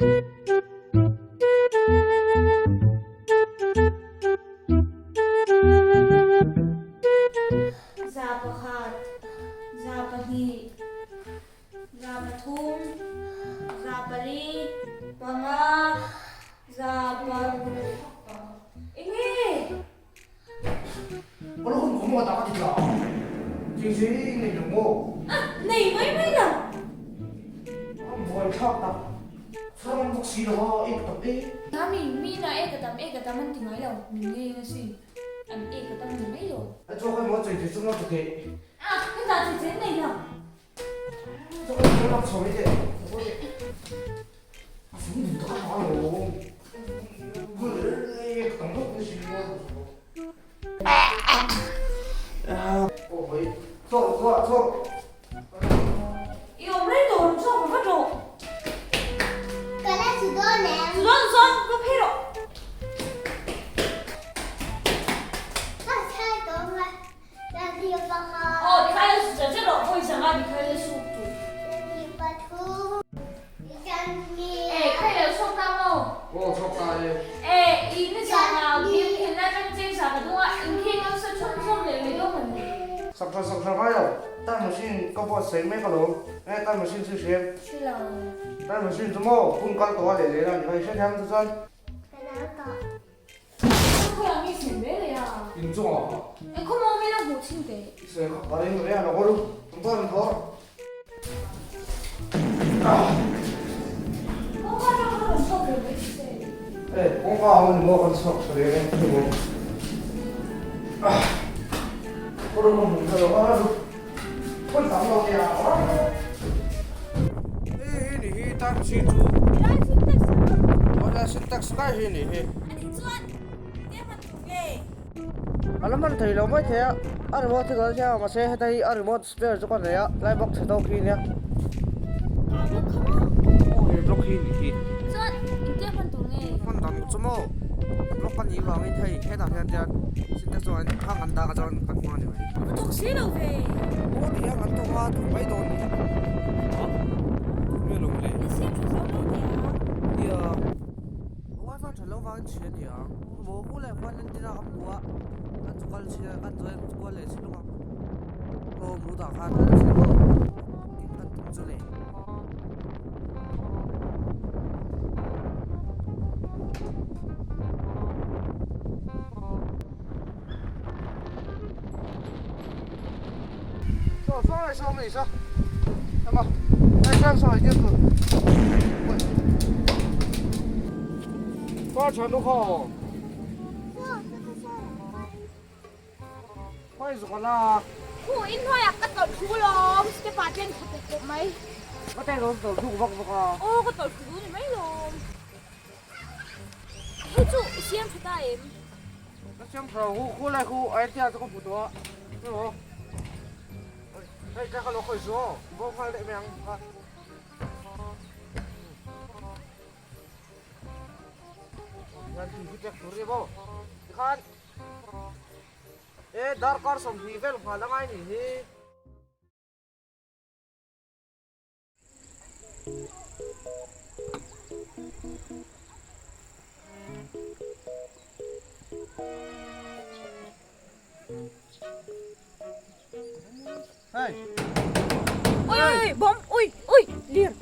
100, 200, 300, 400, 500, Enge? Nei mai mai lo. Mami, mi na e ka tam e ka tam an ti ngai lo, min ngei ang asin. An e ka tam ni mai lo. Ah, hetah che chen nei lo. I awm rei tawh ang chuan ka va rawh. Chuan chuan va phei rawh. Aw tikhai la su chat chat rawh pawisa nga tikhai la suk tur. Eh khai lo chhuak ta maw? Aw chhuak ta e. Eh i nizan ah game khelh lai atang cheng sa ka dung a inkheng ang sa chhawm chhawm leh mai dawn han ni. Sak tha sak tha ngai lo time machine ka buat sawi mek alawm eh time machine chu hria em? Hre lo. Time machine chu maw hun kal tawh a leh leh la ni kha i hrethiam chu chuan. Ka lo tawh. In chungah Sawi kha ka ring reng a lo tum tawh em tawh. Hei kawngka a awm ni maw kan chhuak tha ve reng chu maw. Ka rawn awm hmun lo a phun tam lo nia. Hei hi ni hi time machine chu. Syntax lai hi ni hi. A la hman thei lo mai thei a, a remote hi kan hria a mahse heta hi a remote spare chu ka nei a tlai box chhe tawk hi nia. Aw he block hi ni hi. Hman dan chu maw block a nih vangin hei hetah hian chuan syntax chuan hang an dak a chuan kan hmang a ni mai. Aw ti hian kan thawk a thawk mai dawn ni. Nia. Wifi tha lo vangin chhia a ni ang. Maw hu leh huan en tir a ka hmu a, kan chu kal chhia kan chuan kual leh chhin lawk ang. Aw mu tah khan in kan tum chu le. Saw saw lai saw mai saw. Ema lai sang saw ai tur. Qua chhan lu kho. Quay zuka la. Khu in hnuai ah ka tawlh thu lawm step ah tlem thla pawp pawp mai. Ka teh lo tawlh thu vak vak a. Aw ka tawlh thu ni mai lawm. Hei chu i siam tha ta em? Ka siam tha lo, khu lai khu idea chu ka hmu tawh a, emaw hei ka lo khawi chu aw, bo nghal daih mai ang kha. Hian tui hi pek tur a ni maw? Tikhan e darkar 20 vel nghal angai nih hi. Hey. Ui ui bom ui ui lir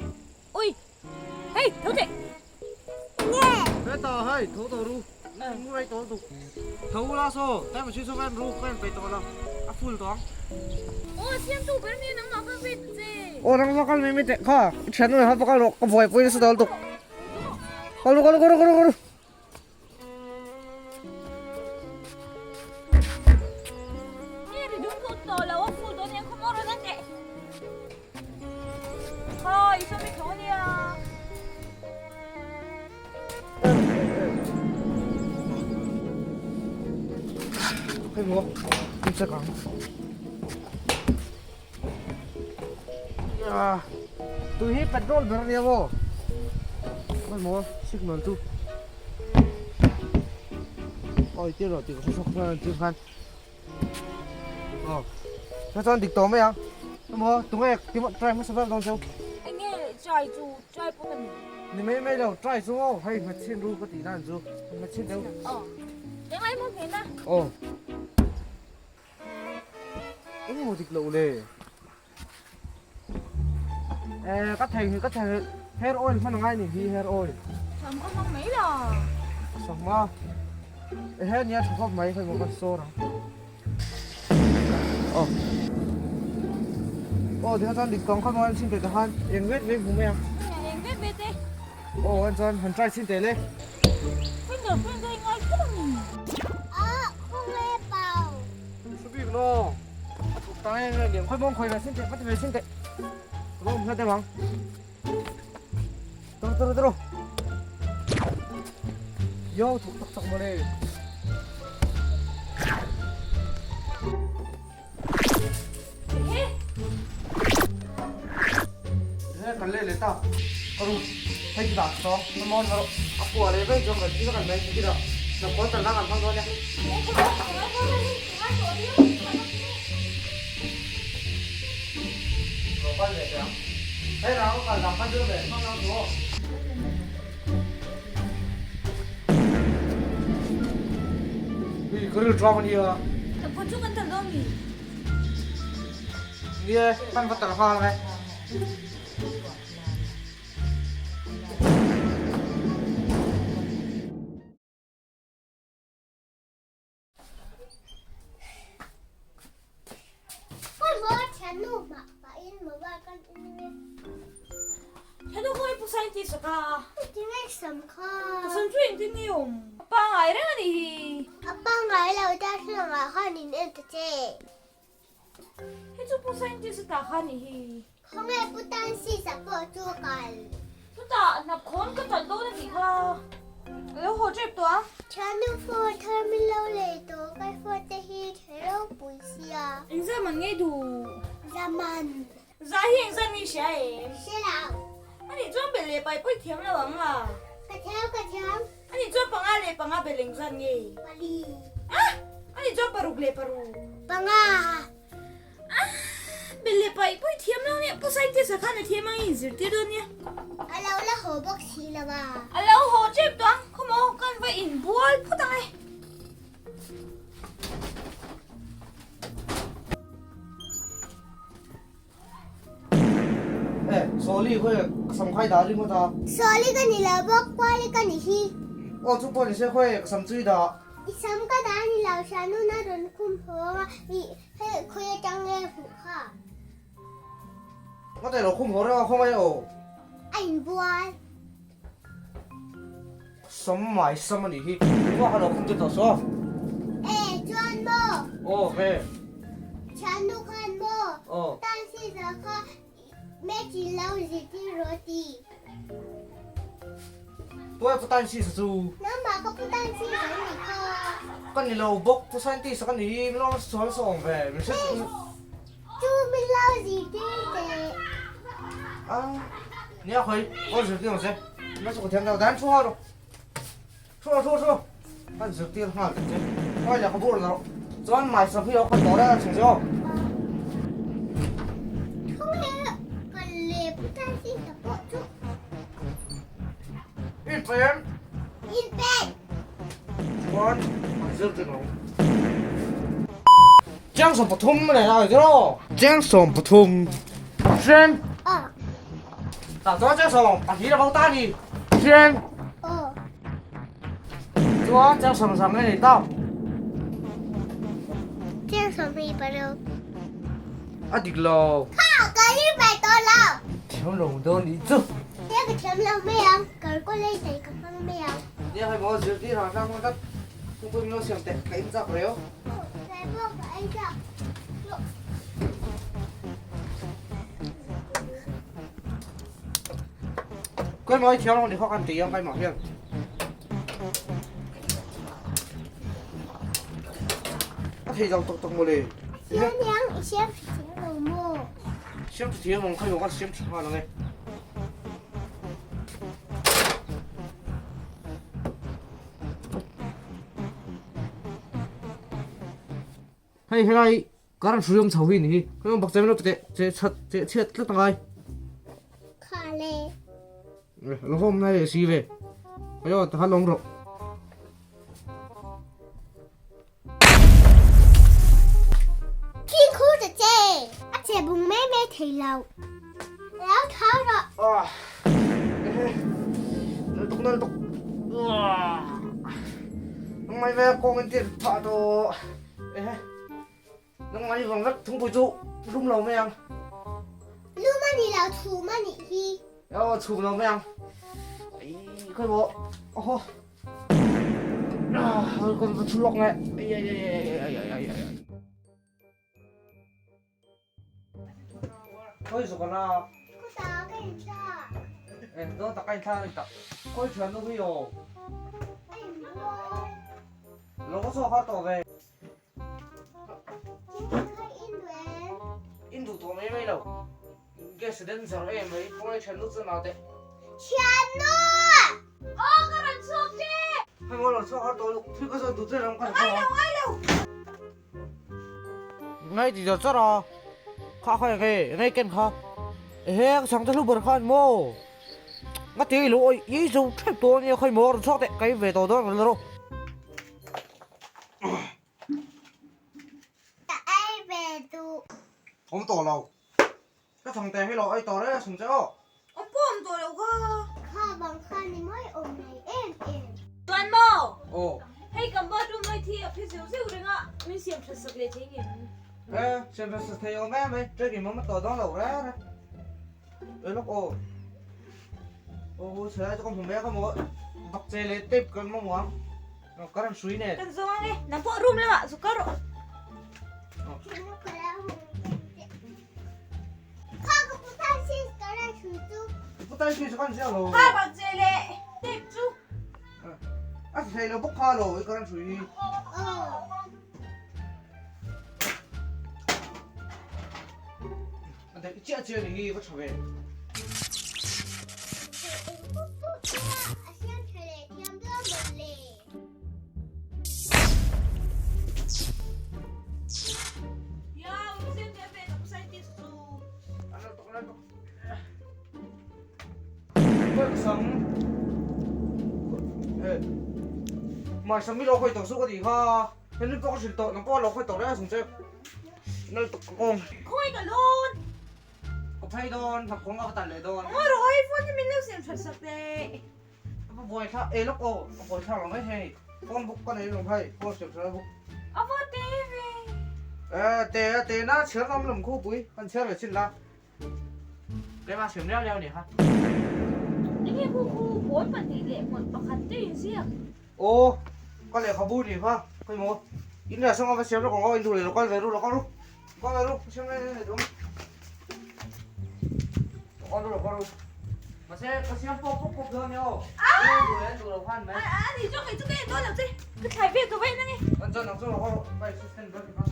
ui hey tho teh. Thế tờ hei tho tờ ru. Ngu rei tawh lutuk. Tho la saw, time machine saw khan ru khan peih tawh lo. A full tawh ang. Aw siamtu ber nia nangmah kha vei ta che. Aw nangmah kal mai mai teh kha. I thian nuai kha va kal rawh ka buaipui nasa tawh lutuk. Kal ru kal ru kal ru kal ru kal ru. Nge ri dum full tawh lo a full tawh nia khawm aw rawn en teh. Kha i sawm i tho ania. Hei maw, in check ang. Tui hi petrol ber ania maw? Hei maw, signal chu. Oi tir rawh tih ka hre chhuak chuan an tir khan. Aw, na chuan dik tawh mai ang. Hei maw, tunge try hmasa ber dawn cheu. Enge. Try chu try pawh ka ni. Ni mai mai lo, try chu aw, hei hmetchhin ru ka tih nan chu hmetchhin deuh. Aw, englai maw hmel a? Aw. Engmaw dik loh le? Eh, ka thei ka thei hair oil hman angai ni hi hair oil. Sam ka hmang mai la. Sam a. Ehe nia tha khawp mai hei maw ka sawr ang. Aw. Aw tikha chuan dik tawng kha maw an chhin teh te khan eng vet vek hmu mai ang. Eng vet vet e. Aw an chuan han try chhin teh le. Finger print a ingai kher ang. Ah, khawnge pau. Hre bik lo. A thawk tang em em liam khawi mawng khawi ve chhin teh va ti ve chhin teh. Ka lo awm hla deuh ang. Turu turu turu. Yo thawk tak tak mawle. He kan le le ta. Karu hei ti dah saw ka mawn ro a pua le vei chuan kan ti kan mai ti dah. Na khaw tan lang an hmang dawn nia. Lo kal ve teh ang. Hei rang kal dang kha chu ve hmang lo chu. Hei ka ril ṭuang a nia. Ka phaw chu kan tal dawn mi? Nia, kan va tal nghal ang e. Sawli khawi ka sam khai dah ringawt a. Sawli ka ni lo bawk, Kuali ka ni hi. Aw chu pawh ni se khawi ka sam chui dah. I sam ka dah ni lo, Hranuna rawn khum hawng a, i hei khawi atang nge hmuh kha. Nga teh lo khum haw reng a khawngaih aw. A inbual. Sam mai sam a nih hi, tunah kha lo khum te tawh saw. E, chuan maw? Aw, he. Thiannu khan maw? Aw. Tan Caesar kha match in lo zirtir rawh ti. Tuai pu Tan Caesar chu? Nangmah ka pu Tan Caesar a nih kha. Ka ni lo bawk, pu scientist ka ni hi, min lo sual sawm ve, min hre. Chu min lo zirtir teh. A, nia khawi, aw zirtir ang che. Na chu ka thiam lo, dan thu ha rawh. Thu rawh, thu thu. Kan zirtir nghal teh che. Khawi leh ka bur la rawh. Chuan mai sam hi lo khawi tawh reng a chhung che aw. Thu he ka le putan si ta pawh chu. In pen. In pen. Chuan an zirtir lo. Chiang 13 a nei a tiraw? Chiang 13. Hren. Aw. Tah chuan chiang 12 a bo ta a ni. Hren. Aw. Chuan chiang 13 a nei ta. Chiang 26. A dik lo. Kha ka ri bai tawh lo. Thiam lo dawn nih chu. Tia ka thiam lo mai ang. Kar kaw lei tai ka hmang mai ang. Nia hei maw zirtir hah tlang hmang tlat. Thingpui min lo siam teh ka in chak reu. Kei pawh ka ei chak. Kai mai thiam lo ni kha kan ti ang kai mah hian. A thei lo tuk tuk mawle. Siam yang i siam thiam lo maw? Siam thiam ang khai maw kan siam tha nghal ang e. Hei helai kar an hruiawm chho hi ni hi. Hei bak chem lo che che chhat che chhiat tlat angai. Kha le. Lo hawm nai leh si ve. Ayo ta khan awm rawh. Thing khu ta che. A che bung mai mai thei lo. Lo tho rawh. Ah. Nal tuk nal tuk. Nang mai ve kawng in tir phah to. Ehe. Nang mai vang vek thingpui chu lum lo mai ang. Lum a ni lo chhum a nih hi. Aw chhum lo mai ang. Ai khawi maw. Oho. Ah, kan va thu lawk nge. Ai ai ai ai ai ai ai ai. Khawi zawk ana. Khuta ka in thlak. Eh, dawn tak ka in thlak a ni tak. Khawi thian nu hi aw. A in buai. Lo ka chhuak har tawh ve. In duh tawh mai mai lo. Gas den zar em mai khawngaih thiannu chu naute. Thiannu! Aw ka rawn chhuak che! Hei maw lo chhuak har tawh luh thil ka zawt duh che ram ka rawn Ngai lo ngai lo! Ngai ti zawt char a. Kha kha eng e ngai ken kha. Ehe ka chhang te hlu ber khan maw. Nga ti lo oi i zo thep tawh ania khawi maw rawn chhuak teh ka in ve tawh dawn rawn la rawh. Ka ei ve duh. Awm tawh lo. Ka thang te hi lo ei tawh reng chung che aw. Awm pawh awm tawh lo kha. Kha bang kha ni mawi awm nei em em. Chuan maw? Aw. Hei kan bathroom lai thi a phe zeuh zeuh reng a, min siam that sak leh thei ngem? E, siam that sak thei awm em ai, trekking mama tawh dawn lo reng reng. E lawk aw. Aw, chhelai chu ka hmu mek a maw. Bak che leh tape kan mamawh ang. Ka rawn hrui nen. Kan zawng ang e, nang pawh room lamah zu kal rawh. Kha ka pu tan sin ka rawn hrui chu. Pu tan sin chu kan ziak lo. Kha bak che leh tape chu. A ti thei lo bawk kha lo i ka rawn hrui hi. A daih chiah chiah ni hi va tha ve. Mai sam mi lo khoi tawh su ka tih kha henu pawh ka hrilh tawh nang pawh a lo khoi tawh reng a chung che nal tuk ka kawng. Khawi ka lawn. Ka phei dawn hnap kawng a ka tan leh dawn. Ngawi rawh awi phone hi min lo siam that sak teh. Ka buai thla e lawk aw ka buai thlak lo mai hei phone book ka nei lo hei phone siam that book. A va te ve. E te a te na chhiar lam lam khu pui kan chhiar ve chin la. Keimah siam liau liau nih kha. Enge khu khu pawl pahnih leh hmawlh pakhat te in ziak. Aw ka lehkhabu nih kha khawi maw in rah sanga va siam lawk ang aw in duh leh lo kal ve ru lo kal ru kal ve ru siam lai lai duh lo kal ru lo kal ru mahse ka siam pawk pawk pawk dawn nia aw in duh leh duh lo khan mai a ni chu kei chu ka en dawn lo che ka thlai vel ka va en ange an chuan ang chu lo kal ru ka assistant ber kha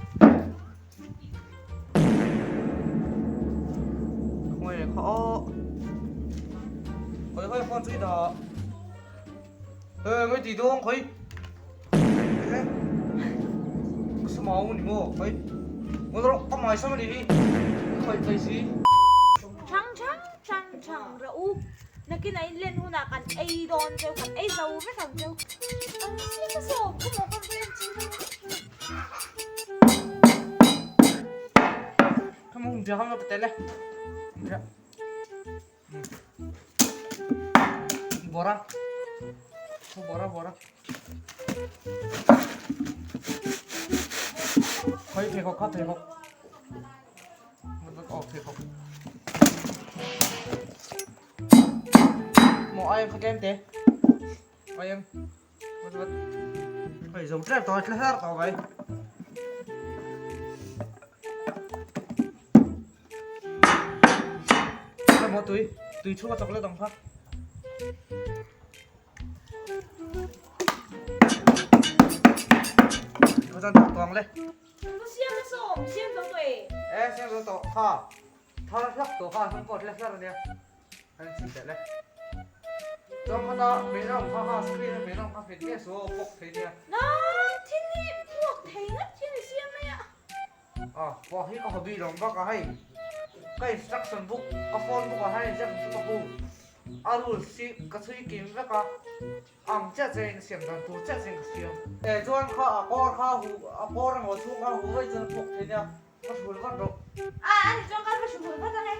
Khawi kha aw khawi khawi phone chu i dah e ngai ti dawng khawi e ka samau ni maw khawi ngawi rawh ka mai sam a ni hi khawi phei si Thang thang thang thang rawh u nakin a inlen hunah kan ei dawn cheu kan ei zo vek ang cheu an siam a sawm khaw maw kan rem chin a. Kamu hung jangan lo petele. Enggak. Bora. Bora bora. Khoi pheikhawk kha pheikhawk. Aw pheikhawk. Maw ai kha tlem te. Ai em. Hei zo tlem tawh tle hlar tawh mai. Hei maw tui, tui chhunga chocolate ang kha. Kha chuan tak tawng le. Siam a sawm, siam zo tawh e. E, siam zo tawh kha. Thar hlak tawh kha, hnung pawh tle hlar ania. Kan chhun teh le. Chuan khata hmeichhe kha kha screen a hmeichhe kha hmet miah suh aw puak thei nia. Na thil hi puak thei ngat hian i siam mai a. Ah puak hi ka hobby lawm bak a hei ka instruction book ka phone book ah hian instruction ka bu. A rules hi ka chhui kim vek a, ang chiah chiah in ka siam dan tur chiah chiah in ka siam. Eh chuan kha a kawr kha a huh, a kawr emaw chhung kha a huh vaih chuan a puak thei nia, va hrul vat rawh. A, a ni chuan kal va hrul vat ang e.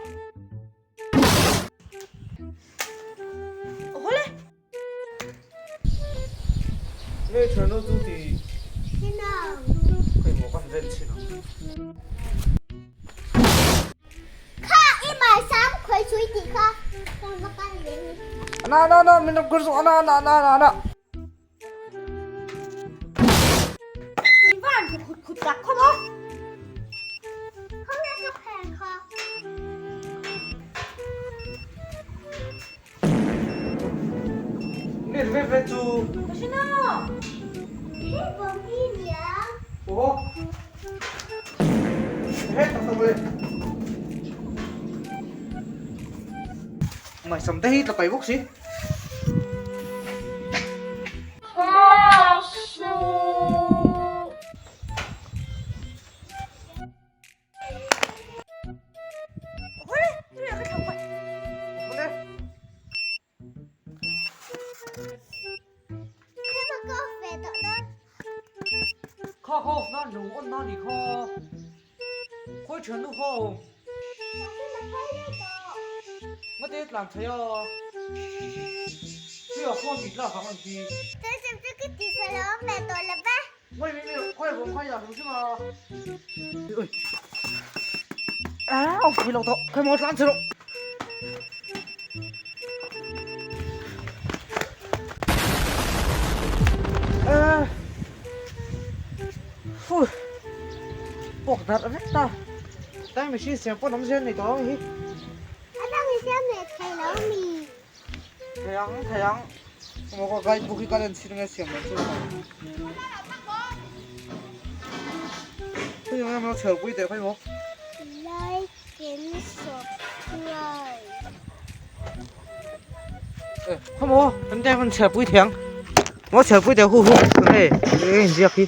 Aw le. Nge thiannu chu ti. Khawi maw kan ven chhin ang. Kha i mai sam khawi chui tih kha kan va kal ve ni. Ana ana ana min lo kir suh ana ana ana ana ana. In van khut khut khut tak khaw maw. Khaw nge ka phen kha. Nge ve ve chu. Ka hre na. Hi bawm hi niang. Aw. He tak tak le. Mai sam te hi tla pai bawk si. Kha kha off nan lo on na ni kha khawi thian nu kha awm ngate tlan thei a hei a phone mit lak ang an ti. Ngoi mi mi khawi vawng khawi ah hrim hrim a. Ui. Au thei lo tawh khawi maw tlan chhe rawh. Fu. Pawk darh vek ta. Time machine siam pawn awm zel nei tawh ang hi. A dang i siam leh thei lo mi. Thei ang thei ang. Maw ka guide book hi ka len chhin nge siam dan chu ka. Khawi nge maw chhiar pui teh khawi maw. Like and subscribe. Eh khawi maw kan te kan chhiar pui thei ang. Maw chhiar pui teh hu hu nge nge inziak hi.